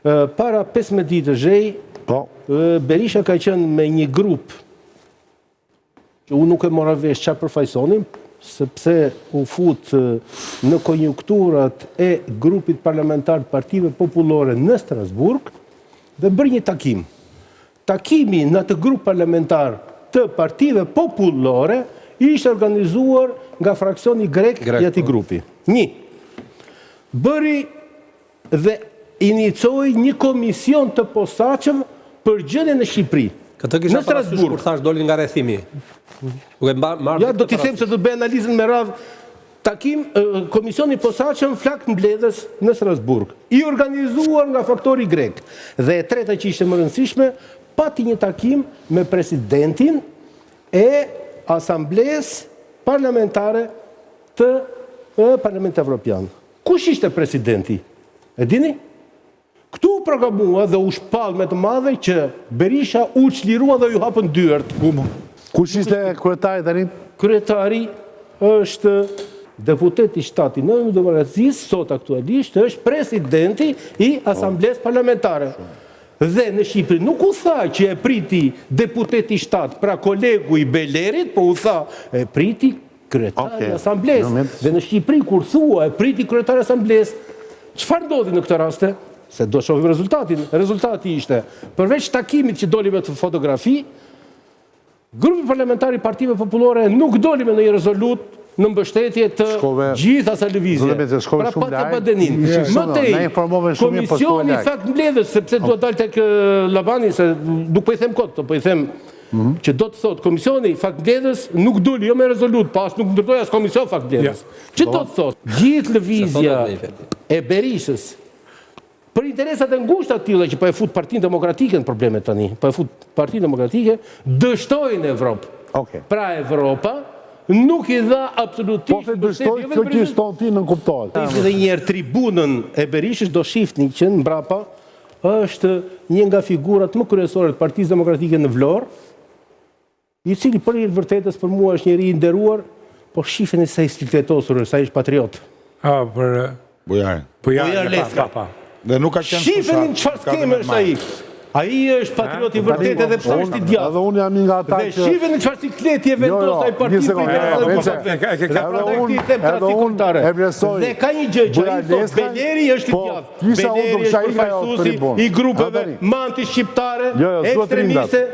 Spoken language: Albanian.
Para 15 ditësh Zhej, po. Berisha ka qenë me një grup që unë nuk e mora vesh ça përfaqësonin, sepse u fut në konjunkturat e grupit parlamentar të partive popullore në Strasburg dhe bëri një takim. Takimi në atë grup parlamentar të partive popullore ishte organizuar nga fraksioni grek i atij po. grupi. Një, bëri dhe inicoi një komision të posaçëm për gjendjen në Shqipëri. Këtë kisha parasysh kur thashë doli nga rrethimi. Duke marrë Ja, do t'i them se do të bëj analizën me radhë. Takim komisioni i posaçëm faktmbledhës në Strasburg, i organizuar nga faktori grek. Dhe e treta që ishte më e rëndësishme, pati një takim me presidentin e Asamblesë Parlamentare të Parlamentit Evropian. Kush ishte presidenti? E dini? Këtu u proklamua dhe u shpall me të madhe që Berisha u çlirua dhe iu hapën dyert. Kush ishte kryetari tani? Kryetari është deputeti i shtatë i Novim Demokracisë, sot aktualisht është presidenti i Asamblesë Parlamentare. Dhe në Shqipëri nuk u tha që e priti deputeti i shtatë, pra kolegu i Belerit, po u tha e priti Kryetari i Asamblesë. Dhe në Shqipëri kur thua e priti kryetari i Asamblesë, çfarë ndodhi në këtë raste? Se do shohim rezultatin. Rezultati ishte, përveç takimit që doli me fotografi, grupi parlamentar i Partive Popullore nuk doli me ndonjë rezolutë në mbështetje të gjithë asaj lëvizje. Pra pati Badenin. Më tej, komisioni faktmbledhës, sepse dua dal tek Labani, se nuk po i them kot, po i them Mhm. Që do të thotë, komisioni faktmbledhës nuk doli jo me rezolutë, po as nuk ndërtoi as komision faktmbledhës. Që do të thotë, gjithë lëvizja e Berishës për interesat e ngushta të tilla që po e fut Partinë Demokratike në probleme tani, po e fut Partinë Demokratike, dështoi në Evropë. Okay. Pra Evropa nuk i dha absolutisht Po se dështoi, kjo që shton ti nënkuptohet. Edhe një herë tribunën e Berishës do shifni që në mbrapa Është një nga figurat më kryesore të Partisë Demokratike në Vlorë, i cili për hir të vërtetës për mua është njeri i nderuar, po shifeni sa i sikletosur është, sa është patriot. A, për... Bujarin. Bujar Leskaj. Pa, pa. Dhe nuk ka qenë Shifeni në çfarë skeme është ai. Ai është patriot i vërtetë edhe pse është i djathtë. Edhe unë jam një nga ata që... Dhe shifeni në çfarë sikleti e vendos jo, jo, ai partinë për interesat e vetë. Dhe prandaj këtij i them tradhti kombëtare. Dhe ka një gjë që ai thotë Beleri është i po, djathtë. Beleri është përfaqësuesi i grupeve më antishqiptare, jo, ekstremiste.